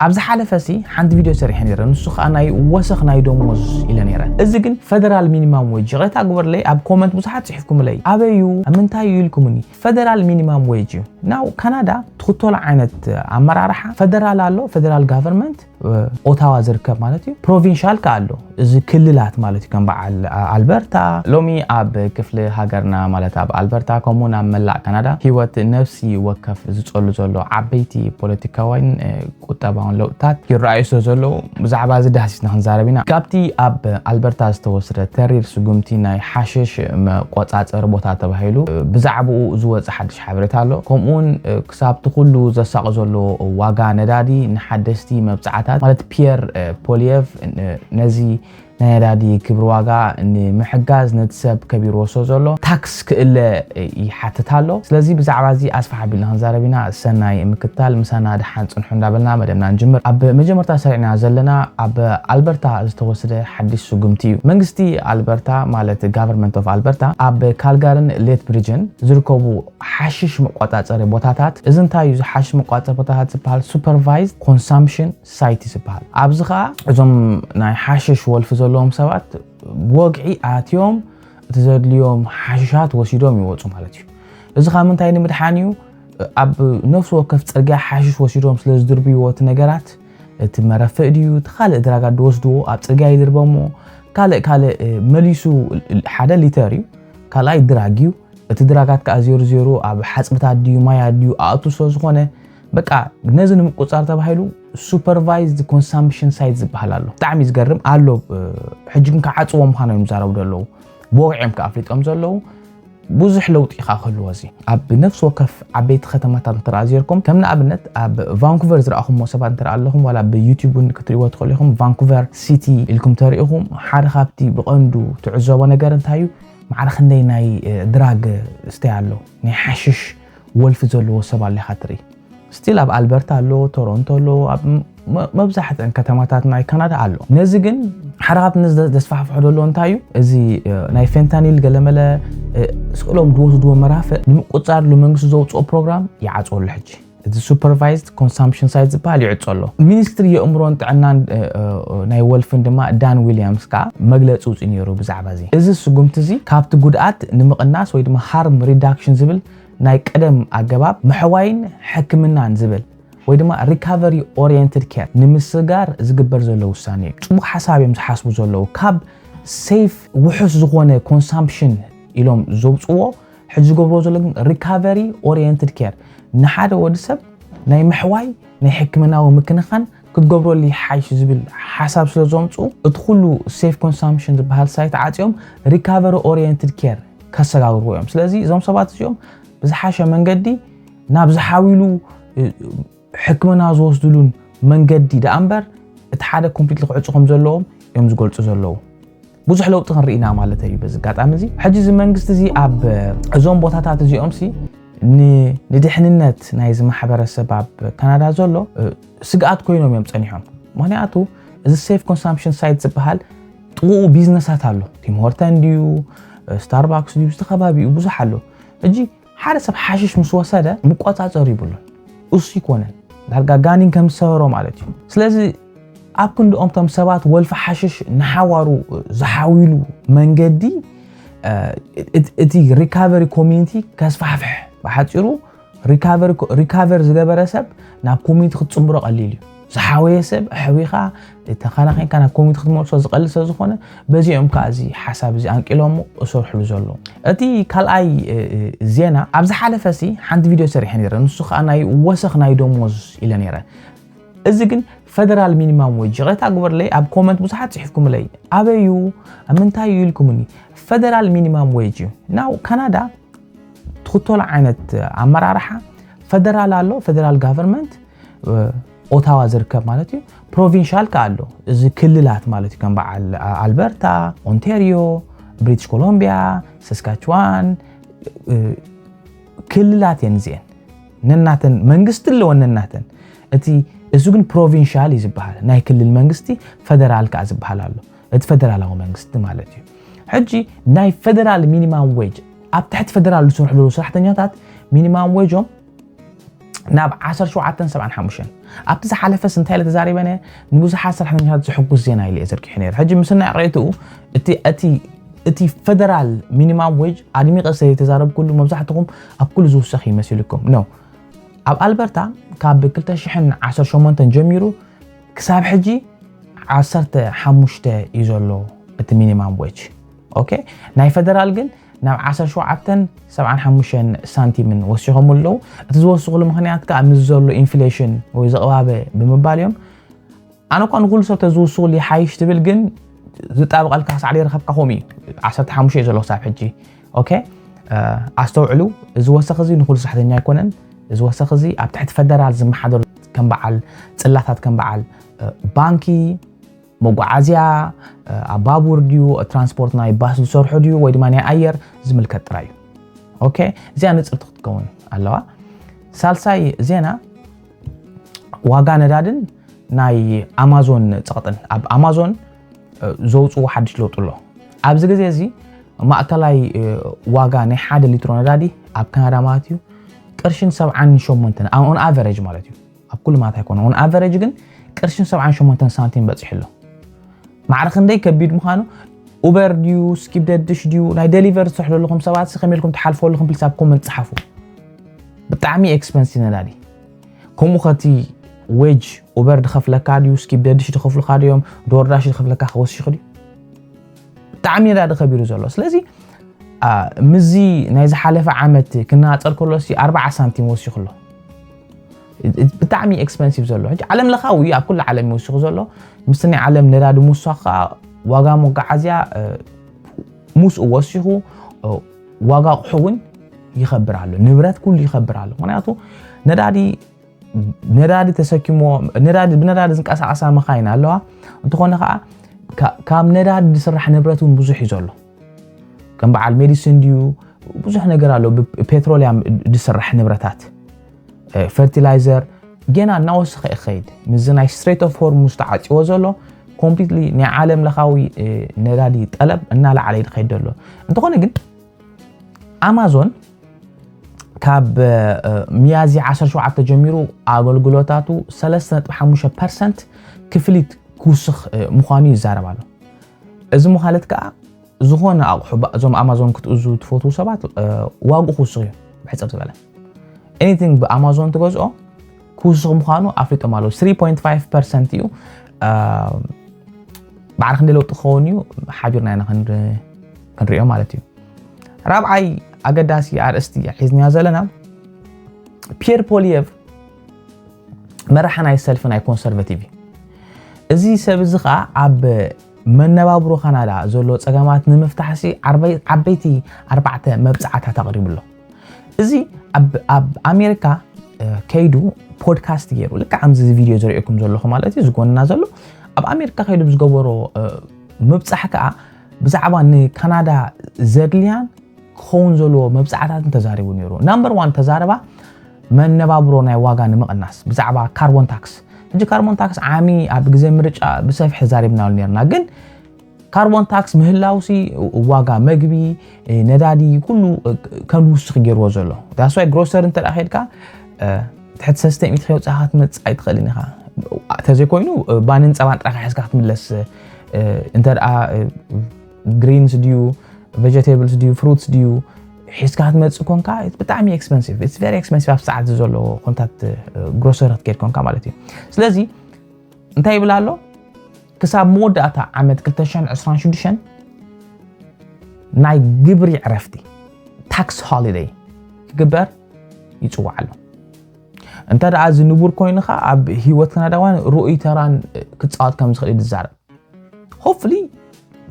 ኣብ ዝሓለፈ ሲ ሓንቲ ቪድዮ ሰሪሐ ነይረ፣ ንሱ ከዓ ናይ ወሰኽ ናይ ደሞዝ ኢለ ነይረ። እዚ ግን ፈደራል ሚኒማም ዌጅ። ይቕሬታ ግበርለይ፣ ኣብ ኮመንት ብዙሓት ጽሒፍኩምለይ፣ ኣበይ እዩ፣ ኣብ ምንታይ እዩ ኢልኩምኒ። ፈደራል ሚኒማም ዌጅ እዩ። ናው ካናዳ ትኽተሎ ዓይነት ኣመራርሓ፣ ፈደራል ኣሎ፣ ፈደራል ጋቨርንመንት፣ ኦታዋ ዝርከብ ማለት እዩ። ፕሮቪንሻል ከ ኣሎ፣ እዚ ክልላት ማለት እዩ፣ ከም በዓል ኣልበርታ። ሎሚ ኣብ ክፍሊ ሃገርና ማለት ኣብ ኣልበርታ ከምኡውን ኣብ መላእ ካናዳ ህይወት ነፍሲ ወከፍ ዝጸሉ ዘሎ ዓበይቲ ፖለቲካዊን ቁጠባውን ለውጥታት ይረኣዩ ስለ ዘለዉ፣ ብዛዕባ እዚ ዳህሲስና ክንዛረብ ኢና። ካብቲ ኣብ ኣልበርታ ዝተወስደ ተሪር ስጉምቲ፣ ናይ ሓሽሽ መቆጻጸሪ ቦታ ተባሂሉ ብዛዕባኡ ዝወጸ ሓድሽ ሓበሬታ ኣሎ። ከምኡውን ክሳብቲ ኩሉ ዘሳቕ ዘሎ ዋጋ ነዳዲ፣ ንሓደስቲ መብጽዓታት ማለት ፒየር ፖሊየቭ ነዚ ናይ ነዳዲ ክብሪ ዋጋ ንምሕጋዝ ነቲ ሰብ ከቢርዎ ስለ ዘሎ ታክስ ክእለ ይሓትት ኣሎ። ስለዚ ብዛዕባ እዚ ኣስፍሕ ኣቢልና ክንዛረብ ኢና። ሰናይ ምክትታል፣ ምሳና ደሓን ጽንሑ እንዳበልና መደብና ንጅምር። ኣብ መጀመርታ ሰሪዕና ዘለና ኣብ ኣልበርታ ዝተወስደ ሓድሽ ስጉምቲ እዩ። መንግስቲ ኣልበርታ ማለት ጋቨርንመንት ኦፍ ኣልበርታ ኣብ ካልጋርን ሌትብሪጅን ዝርከቡ ሓሽሽ መቆጻጸሪ ቦታታት፣ እዚ እንታይ እዩ፣ እዚ ሓሽሽ መቆጻጸሪ ቦታታት ዝበሃል ሱፐርቫይዝድ ኮንሳምፕሽን ሳይት እዩ ዝበሃል። ኣብዚ ኸዓ እዞም ናይ ሓሽሽ ወልፊ ዘለዎም ሰባት ብወግዒ ኣትዮም እቲ ዘድልዮም ሓሽሻት ወሲዶም ይወፁ ማለት እዩ። እዚ ካብ ምንታይ ንምድሓን እዩ? ኣብ ነፍሲ ወከፍ ፅርግያ ሓሽሽ ወሲዶም ስለ ዝድርብይዎ እቲ ነገራት፣ እቲ መረፍእ ድዩ፣ እቲ ካልእ ድራጋት ዝወስድዎ ኣብ ፅርግያ ይድርበሞ። ካልእ ካልእ፣ እ፣ መሊሱ ሓደ ሊተር እዩ፣ ካልኣይ ድራግ እዩ። እቲ ድራጋት ከዓ ዜሩ ዜሩ ኣብ ሓፅብታት ድዩ፣ ማያት ድዩ ኣእቱ ስለ ዝኾነ፣ በቃ ነዚ ንምቁፃር ተባሂሉ ሱፐርቫይዝድ ኮንሳምፕሽን ሳይት ዝበሃል ኣሎ። ብጣዕሚ ዝገርም ኣሎ። እ፣ ሕጂ ግን ክዓፅዎም ምዃኖም እዮም ዝዛረቡ ዘለዉ። ብወግዒ እዮም ከዓ ኣፍሊጦም ዘለዉ። ብዙሕ ለውጢ ኢኻ ክህልዎ እዚ። ኣብ ነፍሲ ወከፍ ዓበይቲ ከተማታት እንትረኣ ዜርኩም፣ ከም ንኣብነት ኣብ ቫንኩቨር ዝረኣኹምዎ ሰባት እንትረኣ ኣለኹም፣ ዋላ ብዩቲዩብ እውን ክትሪእዎ ትኽእሉ ኢኹም። ቫንኩቨር ሲቲ ኢልኩም ተሪኢኹም፣ ሓደ ካብቲ ብቐንዱ ትዕዘቦ ነገር እንታይ እዩ? ማዕረ ክንደይ ናይ፣ እ፣ ድራግ ስተይ ኣሎ፣ ናይ ሓሽሽ ወልፊ ዘለዎ ሰብ ኣሎ ኢኻ ትርኢ። ስቲል ኣብ ኣልበርታ ኣሎ፣ ቶሮንቶ ኣሎ፣ ኣብ መ-፣ መብዛሕትአን ከተማታት ናይ ካናዳ ኣሎ። ነዚ ግን ሓደ ካብቲ ነዚ ዘ-፣ ዘስፋሕፍሖ ዘሎ እንታይ እዩ? እዚ፣ እ፣ ናይ ፌንታኒል ገለመለ፣ እ፣ ስእሎም ዝወስድዎ መራፍእ ንምቁጻር ኢሉ መንግስቲ ዘውጽኦ ፕሮግራም ይዓጽወሉ ሕጂ። እቲ ሱፐርቫይዝድ ኮንሳምፕሽን ሳይት ዝበሃል ይዕጾ ኣሎ። ሚኒስትሪ የእምሮን ጥዕናን፣ እ፣ እ፣ ናይ ወልፍን ድማ ዳን ዊልያምስ ከኣ መግለጺ ውጽኡ ነይሩ ብዛዕባ እዚ። እዚ ስጉምቲ እዚ ካብቲ ጉድኣት ንምቕናስ ወይ ድማ ሃርም ሪዳክሽን ዝብል ናይ ቀደም ኣገባብ ምሕዋይን ሕክምናን ዝብል ወይ ድማ ሪካቨሪ ኦሪየንትድ ኬር ንምስጋር ዝግበር ዘሎ ውሳኔ እዩ። ጽቡቕ ሓሳብ እዮም ዝሓስቡ ዘለዉ። ካብ ሴፍ ውሑስ ዝኾነ ኮንሳምፕሽን ኢሎም ዘውጽዎ፣ ሕጂ ዝገብርዎ ዘሎ ግን ሪካቨሪ ኦሪየንትድ ኬር፣ ንሓደ ወዲ ሰብ ናይ ምሕዋይ ናይ ሕክምናዊ ምክንኻን ክትገብረሉ ይሓይሽ ዝብል ሓሳብ ስለ ዘምጽኡ፣ እቲ ኩሉ ሴፍ ኮንሳምፕሽን ዝበሃል ሳይት ዓጽዮም ሪካቨሪ ኦሪየንትድ ኬር ከሰጋግርዎ እዮም። ስለዚ እዞም ሰባት እዚኦም ብዝሓሸ መንገዲ ናብ ዝሓዊሉ፣ እ፣ ሕክምና ዝወስድሉን መንገዲ ደኣ እምበር፣ እቲ ሓደ ኮምፕሊትሊ ክዕጹ ከም ዘለዎም እዮም ዝገልጹ ዘለዉ። ብዙሕ ለውጢ ክንርኢ ኢና ማለት እዩ በዚ ኣጋጣሚ እዚ። ሕጂ እዚ መንግስቲ እዚ ኣብ እዞም ቦታታት እዚኦም ሲ ን-፣ ንድሕንነት ናይዚ ማሕበረሰብ ኣብ ካናዳ ዘሎ፣ እ፣ ስግኣት ኮይኖም እዮም ጸኒሖም። ምኽንያቱ እዚ ሴፍ ኮንሳምፕሽን ሳይት ዝበሃል ጥቕኡ ቢዝነሳት ኣሎ። ቲም ሆርተን ድዩ፣ እ፣ ስታርባክስ ድዩ፣ ዝተኸባቢኡ ብዙሕ ኣሎ። ሕጂ ሓደ ሰብ ሓሽሽ ምስ ወሰደ ምቆጻጸር ይብሉን። እሱ ይኮነን። ዳርጋ ጋኒን ከም ዝሰበሮ ማለት እዩ። ስለዚ ኣብ ክንድኦም እቶም ሰባት ወልፊ ሓሽሽ ንሓዋሩ ዝሓዊሉ መንገዲ፣ እ፣ እቲ፣ እቲ ሪካቨሪ ኮሚኒቲ ከስፋሕፍሕ፣ ብሓጺሩ ሪካቨሪ ኮ-፣ ሪካቨር ዝገበረ ሰብ ናብ ኮሚኒቲ ክትጽምብሮ ቀሊል እዩ። ዝሓወየ ሰብ ኣሕዊኻ ተኸናኺንካ ናብ ኮሚኒቲ ክትመልሶ ዝቐልል ስለ ዝኾነ፣ በዚኦም ከኣ እዚ ሓሳብ እዚ ኣንቂሎሞ እሰርሕሉ ዘለዉ። እቲ ካልኣይ፣ እ፣ እ፣ ዜና፣ ኣብ ዝሓለፈ ሲ ሓንቲ ቪድዮ ሰሪሐ ነይረ። ንሱ ከኣ ናይ ወሰኽ ናይ ደሞዝ ኢለ ነይረ። እዚ ግን ፈደራል ሚኒማም ዌጅ፣ ይቕሬታ ግበርለይ፣ ኣብ ኮመንት ብዙሓት ጽሒፍኩምለይ፣ ኣበይ እዩ፣ ኣብ ምንታይ እዩ ኢልኩምኒ። ፈደራል ሚኒማም ዌጅ እዩ። ናው ካናዳ ትኽተሎ ዓይነት ኣመራርሓ፣ ፈደራል ኣሎ፣ ፈደራል ጋቨርንመንት፣ እ፣ ኦታዋ ዝርከብ ማለት እዩ። ፕሮቪንሻል ከኣ ኣሎ፣ እዚ ክልላት ማለት እዩ፣ ከም በዓል ኣ-፣ ኣልበርታ፣ ኦንቴርዮ፣ ብሪቲሽ ኮሎምቢያ፣ ሰስካችዋን፣ እ፣ ክልላት እየን እዚአን። ነናተን መንግስቲ ኣለወን ነናተን። እቲ፣ እሱ ግን ፕሮቪንሻል እዩ ዝበሃል። ናይ ክልል መንግስቲ፣ ፈደራል ከኣ ዝበሃል ኣሎ። እቲ ፈደራላዊ መንግስቲ ማለት እዩ። ሕጂ ናይ ፈደራል ሚኒማም ዌጅ፣ ኣብ ትሕቲ ፈደራል ዝሰርሑ ዘለዉ ሰራሕተኛታት ሚኒማም ዌጆም ናብ ዓሰርተ ሸውዓተን ሰብዓን ሓሙሽተን፣ ኣብቲ ዝሓለፈስ እንታይ ኢለ ተዛሪበ ነየ? ንብዙሓት ሰራሕተኛታት ዝሕጉስ ዜና ኢለ እየ ዘርጊሐ ነይረ። ሕጂ ምስናይ ርእይትኡ እቲ እቲ እቲ ፈደራል ሚኒማም ዌጅ ኣድሚቐ ስለ ዝተዛረብኩሉ መብዛሕትኹም ኣብ ኩሉ ዝውሰኽ ይመስልኩም። ኖ፣ ኣብ ኣልበርታ ካብ ክልተ ሽሕን ዓሰርተ ሸሞንተን ጀሚሩ ክሳብ ሕጂ ዓሰርተ ሓሙሽተ እዩ ዘሎ እቲ ሚኒማም ዌጅ። ኦኬ፣ ናይ ፈደራል ግን ናብ ዓሰርተ ሸውዓተን ሰብዓን ሓሙሽተን ሳንቲምን ወሲኾም ኣለዉ። እቲ ዝወስኽሉ ምኽንያት ከዓ ምስ ዘሎ ኢንፍሌሽን ወይ ዝቕባበ ብምባል እዮም። ኣነ እኳ ንኹሉ ሰብ ተዝውስኹሉ ይሓይሽ ትብል፣ ግን ዝጣበቐልካ ክሳዕ ዘይረኸብካ ከምኡ እዩ። ዓሰርተ ሓሙሽተ እዩ ዘሎ ክሳብ ሕጂ። ኦኬ፣ ኣስተውዕሉ፣ እዚ ወሰኽ እዚ ንኹሉ ሰራሕተኛ ኣይኮነን። እዚ ወሰኽ እዚ ኣብ ትሕቲ ፈደራል ዝመሓደሩ ከም በዓል ጽላታት፣ ከም በዓል ባንኪ፣ መጓዓዝያ፣ ኣብ ባቡር ድዩ፣ ትራንስፖርት ናይ ባስ ዝሰርሑ ድዩ ወይ ድማ ናይ ኣየር ዝምልከት ጥራይ እዩ። ኦኬ፣ እዚኣ ንጽርቲ ክትከውን ኣለዋ። ሳልሳይ ዜና፣ ዋጋ ነዳድን ናይ ኣማዞን ጸቕጥን። ኣብ ኣማዞን ዘውፅዎ ሓድሽ ለውጢ ኣሎ። ኣብዚ ግዜ እዚ ማእከላይ ዋጋ ናይ ሓደ ሊትሮ ነዳዲ ኣብ ካናዳ ማለት እዩ ቅርሽን ሰብዓን ሸሞንተን፣ on average ማለት እዩ። ኣብ ኩሉ ማለት ኣይኮነ፣ on average ግን ቅርሽን ሰብዓን ሸሞንተን ሳንቲም በፂሑ ኣሎ። ማዕረ ክንደይ ከቢድ ምዃኑ፣ ኡበር ድዩ፣ ስኪፕ ደድሽ ድዩ፣ ናይ ደሊቨር ትሰርሑ ዘለኹም ሰባት ከመይ ኢልኩም ትሓልፎ ኣለኹም ፕሊስ ኣብ ኮመንት ጸሓፉ። ብጣዕሚ ኤክስፐንሲቭ ነዳዲ። ከምኡ ከቲ ዌጅ ኡበር ድኸፍለካ ድዩ፣ ስኪፕ ደድሽ ድኸፍሉካ ድዮም፣ ዶርዳሽ ድኸፍለካ ክወስኽ ድዩ? ብጣዕሚ ነዳዲ ከቢሩ ዘሎ። ስለዚ ምዚ ናይ ዝሓለፈ ዓመት ክናፀር ከሎ ሲ ኣርባዓ ሳንቲም ወሲኹ ኣሎ። ብጣዕሚ ኤክስፐንሲቭ ዘሎ ሕጂ ዓለም ለኻዊ ኣብ ኩሉ ዓለም ይወስኹ ዘሎ። ምስቲ ናይ ዓለም ነዳዲ ምውሳኽ ከዓ ዋጋ መጓዓዝያ ምስኡ ወሲኹ ዋጋ ኣቑሑ እውን ይኸብር ኣሎ። ንብረት ኩሉ ይኸብር ኣሎ። ምክንያቱ ነዳዲ ነዳዲ ተሰኪሞ ነዳዲ ብነዳዲ ዝንቀሳቐሳ መኻይን ኣለዋ። እንተኾነ ከዓ ካብ ነዳዲ ዝስራሕ ንብረት እውን ብዙሕ እዩ ዘሎ። ከም በዓል ሜዲሲን ድዩ ብዙሕ ነገር ኣሎ። ብፔትሮሊያም ዝስራሕ ንብረታት፣ ፈርቲላይዘር ገና እናወሰኸ ይኸይድ። ምስዚ ናይ ስትሬት ኦፍ ሆርሙዝ ተዓፅዎ ዘሎ ኮምፕሊትሊ ናይ ዓለም ለኻዊ ነዳዲ ጠለብ እናለዓለ ይኸይድ ዘሎ። እንተኾነ ግን ኣማዞን ካብ ሚያዝያ ዓሰርተ ሸውዓተ ጀሚሩ ኣገልግሎታቱ ሰለስተ ነጥቢ ሓሙሽተ ፐርሰንት ክፍሊት ክውስኽ ምዃኑ ይዛረብ ኣሎ። እዚ ማለት ከዓ ዝኾነ ኣቑሑ እዞም ኣማዞን ክትእዙ ትፈትዉ ሰባት ዋግኡ ክውስኽ እዩ። ብሕፅር ዝበለ ኤኒቲንግ ብኣማዞን ትገዝኦ ክውስኽ ምዃኑ ኣፍሊጦም ኣለዉ። ትሪ ፖይንት ፋይቭ ፐርሰንት እዩ። ማዕረ ክንደይ ለውጢ ክኸውን እዩ ሓቢርና ኢና ክንሪኦ ማለት እዩ። ራብዓይ ኣገዳሲ ኣርእስቲ ሒዝናዮ ዘለና ፒየር ፖሊየቭ መራሒ ናይ ሰልፊ ናይ ኮንሰርቫቲቭ እዩ። እዚ ሰብ እዚ ከዓ ኣብ መነባብሮ ካናዳ ዘሎ ፀገማት ንምፍታሕሲ ዓበይቲ ኣርባዕተ መብፅዓታት ኣቕሪቡ ኣሎ። እዚ ኣብ ኣሜሪካ ከይዱ ፖድካስት ገይሩ ልክዕ ከምዚ እዚ ቪድዮ ዝርእየኩም ዘለኹ ማለት እዩ ዝጎንና ዘሎ ኣብ ኣሜሪካ ከይዱ ብዝገበሮ ምብፃሕ ከዓ ብዛዕባ ንካናዳ ዘድልያን ክኸውን ዘለዎ መብፃዕታትን ተዛሪቡ ነይሩ። ናምበር ዋን ተዛረባ መነባብሮ ናይ ዋጋ ንምቕናስ ብዛዕባ ካርቦን ታክስ። ሕጂ ካርቦን ታክስ ዓሚ ኣብ ግዜ ምርጫ ብሰፊሕ ተዛሪብናሉ ነርና፣ ግን ካርቦን ታክስ ምህላውሲ ዋጋ መግቢ፣ ነዳዲ ኩሉ ከም ዝውስኽ ገይርዎ ዘሎ። ዳስዋይ ግሮሰር እንተ ኸድካ ትሕቲ ሰለስተ ሚእቲ ከየውፃእካ ክትመፅእ ኣይትኽእልን ኢኻ። ተዘይኮይኑ ባንን ፀባን ጥራኻ ሒዝካ ክትምለስ እንተ ግሪንስ ድዩ ቨጀቴብልስ ድዩ ፍሩትስ ድዩ ሒዝካ ክትመፅእ ኮንካ ብጣዕሚ ኤክስፐንሲቭ። It's very expensive ኣብ ሰዓት ዘሎ ኮንታት ግሮሰሪ ክትከይድ ኮንካ ማለት እዩ። ስለዚ እንታይ ይብል ኣሎ? ክሳብ መወዳእታ ዓመት ክልተ ሽሕን ዕስራን ሽዱሽተን ናይ ግብሪ ዕረፍቲ ታክስ ሆሊደይ ክግበር ይፅዋዕ ኣሎ። እንተ ደኣ እዚ ንቡር ኮይኑ ኸዓ ኣብ ህይወት ካናዳውያን ርኡይ ተራን ክፃወት ከም ዝኽእል እዩ ዝዛረብ። ሆፕፍሊ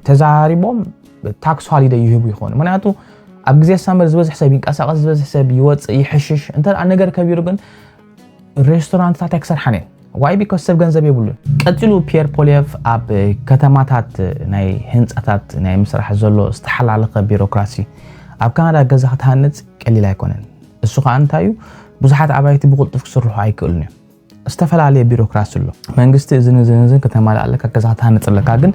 ተዛሪቦም ታክስ ሆሊደይ ይህቡ ይኾኑ። ምክንያቱ ኣብ ግዜ ሳመር ዝበዝሕ ሰብ ይንቀሳቐስ፣ ዝበዝሕ ሰብ ይወፅእ ይሕሽሽ። እንተ ደኣ ነገር ከቢሩ ግን ሬስቶራንትታት ኣይክሰርሓን እየን። ዋይ ቢኮስ ሰብ ገንዘብ የብሉን። ቀፂሉ ፒየር ፖሊየፍ ኣብ ከተማታት ናይ ህንፃታት ናይ ምስራሕ ዘሎ ዝተሓላለኸ ቢሮክራሲ ኣብ ካናዳ ገዛ ክትሃንፅ ቀሊል ኣይኮነን። እሱ ከዓ እንታይ እዩ? ብዙሓት ኣባይቲ ብቕልጡፍ ክስርሑ ኣይክእሉን እዮም። ዝተፈላለየ ቢሮክራሲ ኣሎ። መንግስቲ እዝን እዝን እዝን ከተማልእ ኣለካ፣ ገዛ ክትሃንፅ ኣለካ። ግን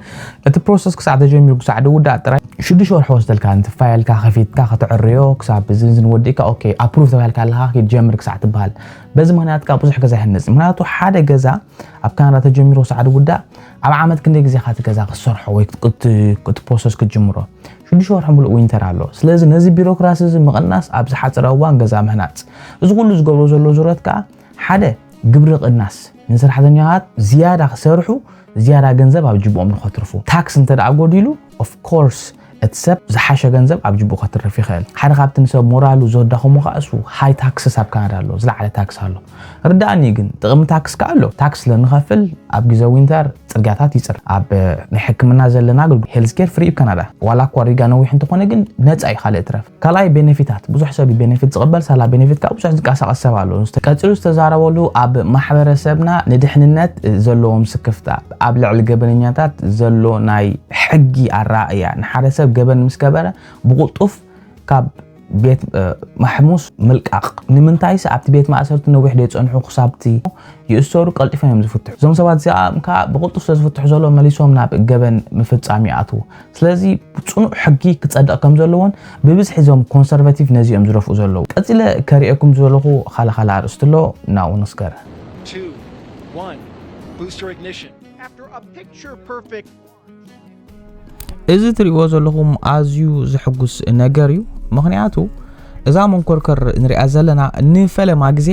እቲ ፕሮሰስ ክሳዕ ተጀሚሩ ክሳዕ ድውዳእ ጥራይ ሽዱሽተ ወርሒ ወስደልካ። ነቲ ፋይልካ ከፊትካ ከተዕርዮ ክሳብ እዝን እዝን ወዲእካ ኦኬ ኣፕሩቭ ተባሂልካ ኣለካ ክትጀምር ክሳዕ ትበሃል። በዚ ምክንያት ከዓ ብዙሕ ገዛ ይሃንፅ። ምክንያቱ ሓደ ገዛ ኣብ ካናዳ ተጀሚሩ ክሳዕ ድውዳእ ኣብ ዓመት ክንደይ ግዜ ኢኻ እቲ ገዛ ክትሰርሖ ወይ ክት- ክት- እቲ ፕሮሰስ ክትጅምሮ? ሽዱሽተ ወርሒ ሙሉእ ዊንተር ኣሎ። ስለዚ ነዚ ቢሮክራሲ እዚ ምቕናስ ኣብ ዝሓፀረ እዋን ገዛ ምህናፅ። እዚ ኩሉ ዝገብሮ ዘሎ ዙረት ከዓ ሓደ ግብሪ ቅናስ፣ ንሰራሕተኛታት ዝያዳ ክሰርሑ ዝያዳ ገንዘብ ኣብ ጅብኦም ንኸትርፉ። ታክስ እንተ ደኣ ጎዲሉ ኦፍ ኮርስ እቲ ሰብ ዝሓሸ ገንዘብ ኣብ ጅብኡ ከትርፍ ይኽእል። ሓደ ካብቲ ንሰብ ሞራሉ ዘዳኸሞ ከዓ እሱ ሃይ ታክስስ ኣብ ካናዳ ኣሎ፣ ዝለዓለ ታክስ ኣሎ። ርዳእኒ ግን ጥቕሚ ታክስ ከዓ ኣሎ። ታክስ ለንኸፍል ኣብ ግዜ ዊንተር ፅርግያታት ይፅር፣ ኣብ ናይ ሕክምና ዘለና ኣገልግሎት ሄልዝ ኬር ፍሪ እዩ ካናዳ። ዋላ እኳ ሪጋ ነዊሕ እንተኾነ ግን ነፃ እዩ ካልእ ትረፍ። ካልኣይ ቤኔፊታት፣ ብዙሕ ሰብ እዩ ቤኔፊት ዝቕበል፣ ሳላ ቤኔፊት ከዓ ብዙሕ ዝንቀሳቐስ ሰብ ኣሎ። ቀፂሉ ዝተዛረበሉ ኣብ ማሕበረሰብና ንድሕንነት ዘለዎም ስክፍታ፣ ኣብ ልዕሊ ገበነኛታት ዘሎ ናይ ሕጊ ኣረኣእያ፣ ንሓደ ሰብ ገበን ምስ ገበረ ብቕልጡፍ ካብ ቤት እ፣ ማሕሙስ ምልቃቕ። ንምንታይስ ኣብቲ ቤት ማእሰርቲ ነዊሕ ደይፀንሑ ክሳብቲ ይእሰሩ ቀልጢፎም እዮም ዝፍትሑ። እዞም ሰባት እዚኣም ከዓ ብቕልጡፍ ስለ ዝፍትሑ ዘሎ መሊሶም ናብ ገበን ምፍፃም ይኣትዉ። ስለዚ ፅኑዕ ሕጊ ክፀድቕ ከም ዘለዎን ብብዝሒ እዞም ኮንሰርቫቲቭ ነዚኦም ዝደፍኡ ዘለዉ። ቀፂለ ከርእየኩም ዝደለኹ ካልእ ካልእ ኣርእስቲ ኣሎ፣ ናብኡ ንስገር። Two, one, booster ignition. After a picture perfect እዚ ትርእይዎ ዘለኹም ኣዝዩ ዝሕጉስ ነገር እዩ። ምኽንያቱ እዛ መንኮርከር ንሪኣ ዘለና ንፈለማ ግዜ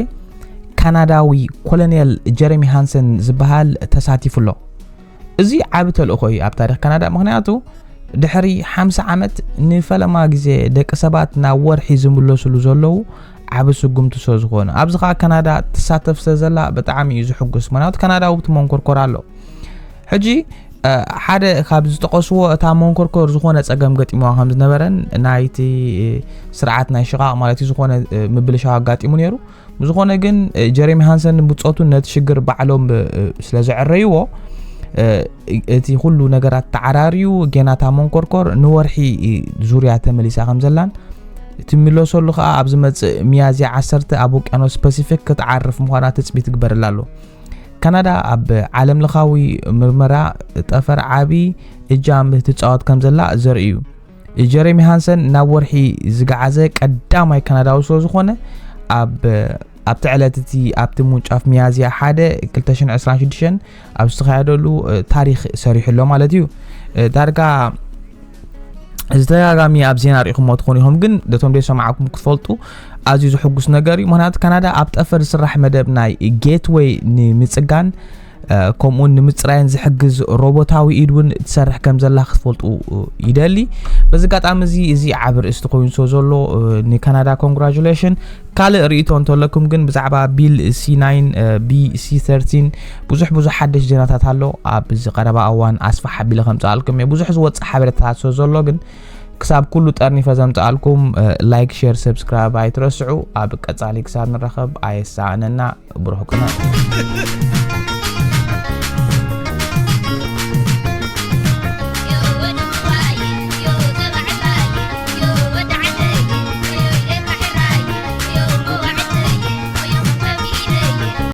ካናዳዊ ኮሎኔል ጀረሚ ሃንሰን ዝበሃል ተሳቲፉ ኣሎ። እዚ ዓቢ ተልእኾ እዩ ኣብ ታሪኽ ካናዳ። ምኽንያቱ ድሕሪ ሓምሳ ዓመት ንፈለማ ግዜ ደቂ ሰባት ናብ ወርሒ ዝምለስሉ ዘለዉ ዓቢ ስጉምቲ ስለ ዝኾነ፣ ኣብዚ ኸኣ ካናዳ ትሳተፍ ስለ ዘላ ብጣዕሚ እዩ ዝሕጉስ። ምኽንያቱ ካናዳዊ እቲ መንኮርኮር ኣሎ። ሕጂ ሓደ ካብ ዝጠቐስዎ እታ መንኮርኮር ዝኾነ ጸገም ገጢምዋ ከም ዝነበረን ናይቲ ስርዓት ናይ ሽቓቕ ማለት እዩ ዝኾነ ምብልሻው ኣጋጢሙ ነይሩ። ብዝኾነ ግን ጀሬሚ ሃንሰን ብጾቱን ነቲ ሽግር ባዕሎም ስለ ዘዕረይዎ እቲ ኩሉ ነገራት ተዓራርዩ ጌና እታ መንኮርኮር ንወርሒ ዙርያ ተመሊሳ ከም ዘላን ትምለሰሉ ከኣ ኣብ ዝመጽእ ሚያዝያ ዓሰርተ ኣብ ውቅያኖስ ፓሲፊክ ክትዓርፍ ምዃና ትጽቢት ይግበረላ ኣሎ። ካናዳ ኣብ ዓለም ለኻዊ ምርመራ ጠፈር ዓቢ እጃም ትጻወት ከም ዘላ ዘርኢ እዩ። ጀሬሚ ሃንሰን ናብ ወርሒ ዝገዓዘ ቀዳማይ ካናዳዊ ስለ ዝኾነ ኣብ ኣብቲ ዕለት እቲ ኣብቲ ምውንጫፍ ሚያዝያ ሓደ ክልተ ሽሕን ዕስራን ሽዱሽተን ኣብ ዝተኻየደሉ ታሪኽ ሰሪሑ ኣሎ ማለት እዩ። ዳርጋ ዝተደጋጋሚ ኣብ ዜና ርኢኹሞ ትኾኑ ኢኹም፣ ግን ነቶም ዘይሰማዕኩም ክትፈልጡ ኣዝዩ ዝሕጉስ ነገር እዩ። ምኽንያቱ ካናዳ ኣብ ጠፈር ዝስራሕ መደብ ናይ ጌትወይ ንምጽጋን ከምኡውን ንምጽራይን ዝሕግዝ ሮቦታዊ ኢድ እውን ትሰርሕ ከም ዘላ ክትፈልጡ ይደሊ። በዚ ኣጋጣሚ እዚ እዚ ዓቢ ርእስቲ ኮይኑ ስለ ዘሎ ንካናዳ ኮንግራጁሌሽን። ካልእ ርእይቶ እንተለኩም ግን ብዛዕባ ቢል ሲ ናይን ቢ ሲ ተርቲን ብዙሕ ብዙሕ ሓደሽ ዜናታት ኣሎ። ኣብዚ ቀረባ እዋን ኣስፋሕ ኣቢለ ከምጽኣልኩም እየ። ብዙሕ ዝወጽእ ሓበሬታታት ስለ ዘሎ ግን ክሳብ ኩሉ ጠርኒፈ ዘምጽኣልኩም ላይክ፣ ሼር፣ ሰብስክራይብ ኣይትረስዑ። ኣብ ቀጻሊ ክሳብ ንራኸብ ኣየሳእነና። ብሩህ ቅነ።